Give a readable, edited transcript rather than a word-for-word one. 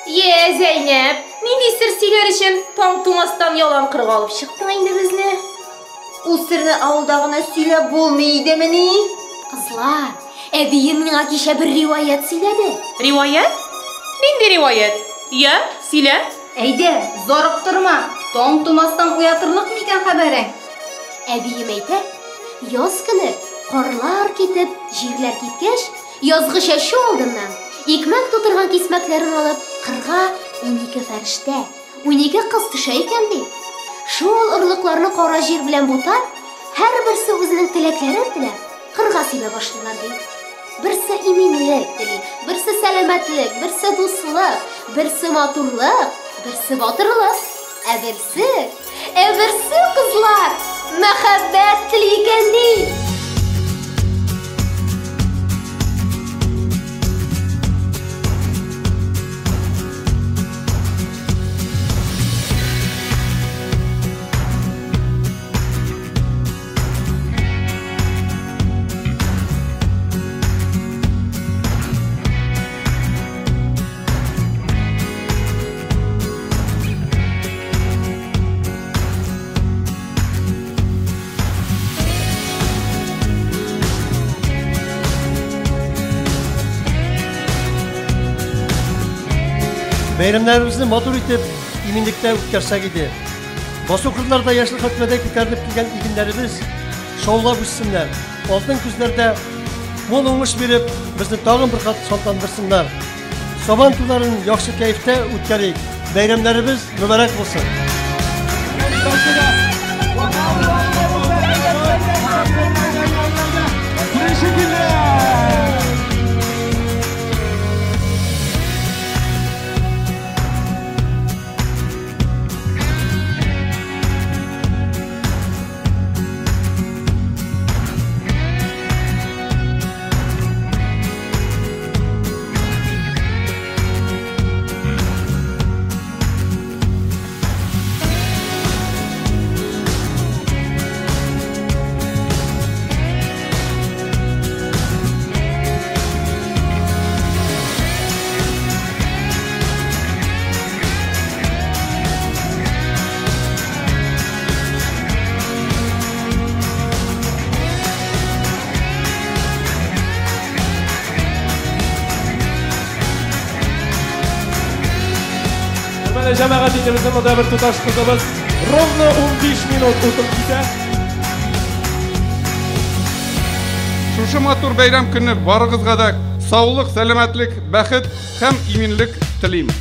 Йә, Зәйнәп, нинди сер сөйләр өчен таң тумастан ялан кырга алып чыктың инде безне? Ул серне авылда гына сөйләп булмый идемени? Кызлар, әбием миңа кичә бер риваять сөйләде. Риваять? Нинди риваять? Йә, сөйлә. Әйдә, зарыктырма, таң тумастан уятырлык микән хәбәрең? Әбием әйтә, яз көне карлар китеп, җирләр кипкәч, язгы чәчү алдыннан, икмәк тутырган кисмәкләрен алып, кырга 12 фәрештә, 12 кыз төшә икән ди. Шул орлыкларны кара җир белән бутап, һәрберсе үзенең теләкләрен теләп, кырга сибә башлыйлар ди. Берсе иминлек тели, берсе сәламәтлек, берсе дуслык, берсе матурлык, берсе батырлык. Ә берсе, ә берсе кызлар, мәхәббәт тели икән ди. Бәйрәмнәребезне матур итеп, иминлектә үткәрсәк иде. Басу кырларда яшел хәтфәдәй күтәрелеп килгән игеннәребез шаулап үссеннәр. Алтын көзләрдә мул уңыш биреп, безне тагын бер кат шатландырсыннар. Сабан туйларын яхшы кәефтә үткәрик. Бәйрәмнәребез мөбарәк булсын. Хөрмәтле җәмәгать, инде безнең монда бер туташ кызыбыз ровно 15 минут утып китә. Шушы матур бәйрәм көне барыгызга да саулык, сәламәтлек, бәхет һәм иминлек телим.